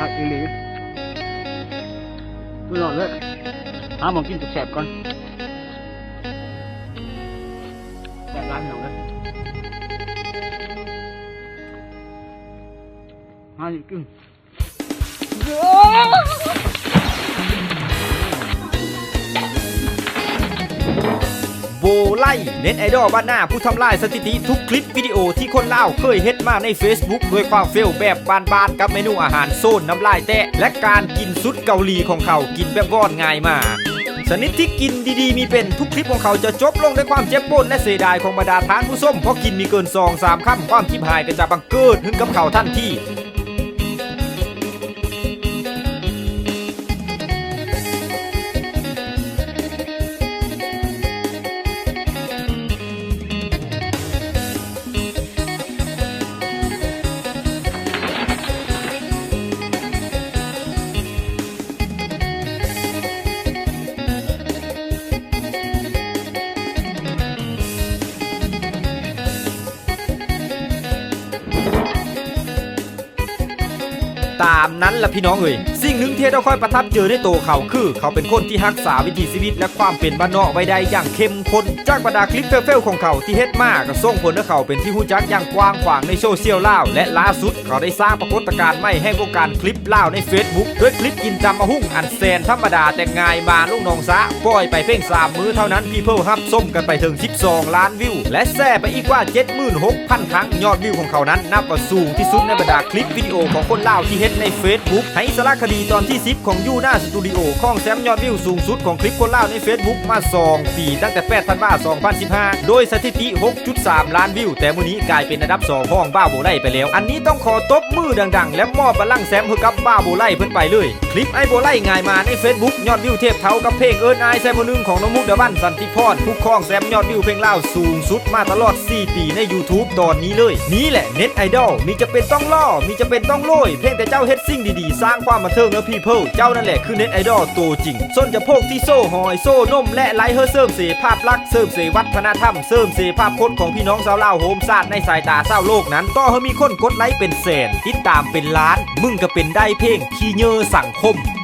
ຄັກອີ່ຫຼີ ພີ່ນ້ອງເອີຍ. ຫາໝ່ອງກິນແຊບໆກ່ອນ ແຊບຫຼາຍພີ່ນ້ອງເອີຍ. ຫາກິນ ໂບໄລ ເນັດໄອດອລບ້ານນາ ຜູ້ທຳລາຍສະຖິຕິທຸກຄລິບວິດີໂອທີ່ຄົນລາວເຄີຍເຮັດມາໃນເຟສບຸກ ດ້ວຍຄວາມເຟວແບບບ້ານໆ ກັບເມນູອາຫານໂຊນນ້ຳລາຍແຕະ ແລະ ການກິນສຸດເກົາຫຼີຂອງເຂົາ ກິນແບບວອນງ່າຍມາກ. ຊະນິດທີ່ກິນດີໆມີເປັນ ທຸກຄລິບຂອງເຂົາຈະຈົບລົງດ້ວຍຄວາມເຈັບປົວນ ແລະ ເສຍດາຍຂອງບັນດາທ່ານຜູ້ຊົມ ເພາະກິນມີເກີນສອງສາມຄຳ ຄວາມຈິບຫາຍກໍຈະບັງເກີດຂຶ້ນກັບເຂົາທັນທີ. ຕາມນັ້ນລະພີ່ນ້ອງເອີຍ. ສິ່ງໜຶ່ງທີ່ເຮັດໃຫ້ຂ້ອຍປະທັບໃຈໃນໂຕເຂົາ ຄືເຂົາເປັນຄົນທີ່ຮັກສາວິຖີຊີວິດ ແລະ ຄວາມເປັນບ້ານນອກໄວ້ໄດ້ຢ່າງເຂັ້ມ ຄົນ ຈາກບັນດາຄລິບເຟວໆຂອງເຂົາທີ່ເຮັດມາ ກໍສົ່ງຜົນໃຫ້ເຂົາເປັນທີ່ຮູ້ຈັກຢ່າງກວ້າງຂວາງໃນໂຊຊຽວລາວ ແລະ ລ່າສຸດເຂົາໄດ້ສ້າງປາກົດການໃໝ່ແຫ່ງວົງການຄລິບລາວໃນເຟສບຸກ ດ້ວຍຄລິບກິນຕຳບັກຫຸ່ງອັນແສນທຳມະດາແຕ່ງ່າຍມາ ລູກນ້ອງຊະ ປ່ອຍໄປພຽງສາມມື້ເທົ່ານັ້ນ ພີເພີ້ຮັບຊົມກັນໄປເຖິງສິບສອງລ້ານວິວ ແລະ ແຊໄປອີກກວ່າເຈັດໝື່ນຫົກພັນຄັ້ງ. ຍອດວິວຂອງເຂົານັ້ນນັບວ່າສູງທີ່ສຸດໃນບັນດາຄລິບວິດີໂອຂອງຄົນລາວທີ່ເຮັດໃນເຟສບຸກ. ໃນສາລະຄະດີຕອນທີສິບຂອງຢູນາສະຕູດິໂອ ຄອງແຊມຍອດວິວສູງສຸດຂອງຄລິບຄົນລາວໃນເຟສບຸກມາສອງປີ ຕັ້ງແຕ່ແປດທັນວາສອງພັນສິບຫ້າ ໂດຍສະຖິຕິຫົກຈຸດສາມລ້ານວິວ ແຕ່ມື້ນີ້ກາຍເປັນອັນດັບສອງຮອງບ່າວໂບໄລໄປແລ້ວ. ອັນນີ້ຕ້ອງຂໍຕົບມືດັງໆ ແລະ ມອບບັນລັງແຊມໃຫ້ກັບບ່າວໂບໄລເພິ່ນໄປເລີຍ. ຄລິບອ້າຍໂບໄລງ່າຍມາໃນເຟສບຸກ ຍອດວິວທຽບເທົ່າກັບເພງເອີ້ນອ້າຍໃສ່ໝໍໜຶ່ງຂອງນ້ອງມຸກດາວັນ ສັນຕິພອນ ຜູ້ຄອງແຊມຍອດວິວເພງລາວສູງສຸດມາຕະຫຼອດສີ່ປີໃນຢູທູບຕອນນີ້ເລີຍ. ນີ້ແຫຼະເນັດໄອດອລ ມີຈຳເປັນຕ້ອງຫຼໍ່ ມີຈຳເປັນຕ້ອງລວຍ ພຽງແຕ່ເຈົ້າເຮັດສິ່ງດີໆ ສ້າງຄວາມບັນເທີງໃຫ້ພີເພີ້ ເຈົ້ານັ້ນແຫຼະຄືເນັດໄອດອລໂຕຈິງ. ສົນຈະໂພກທີ່ໂຊຫອຍ ໂຊນົມ ແລະ ໄລເຮີເສີມເສພາບລັກ ເສີມເສວັດທະນະທຳ ເສີມເສພາບພົດຂອງພີ່ນ້ອງຊາວລາວໂຮມຊາດໃນສາຍຕາຊາວໂລກນັ້ນ ຕໍ່ໃຫ້ມີຄົນກົດໄລກ໌ເປັນແສນ ຕິດຕາມເປັນລ້ານ ມຶງກໍເປັນໄດ້ເພງຂີ້ເຫຍື້ອສັງຄົມ.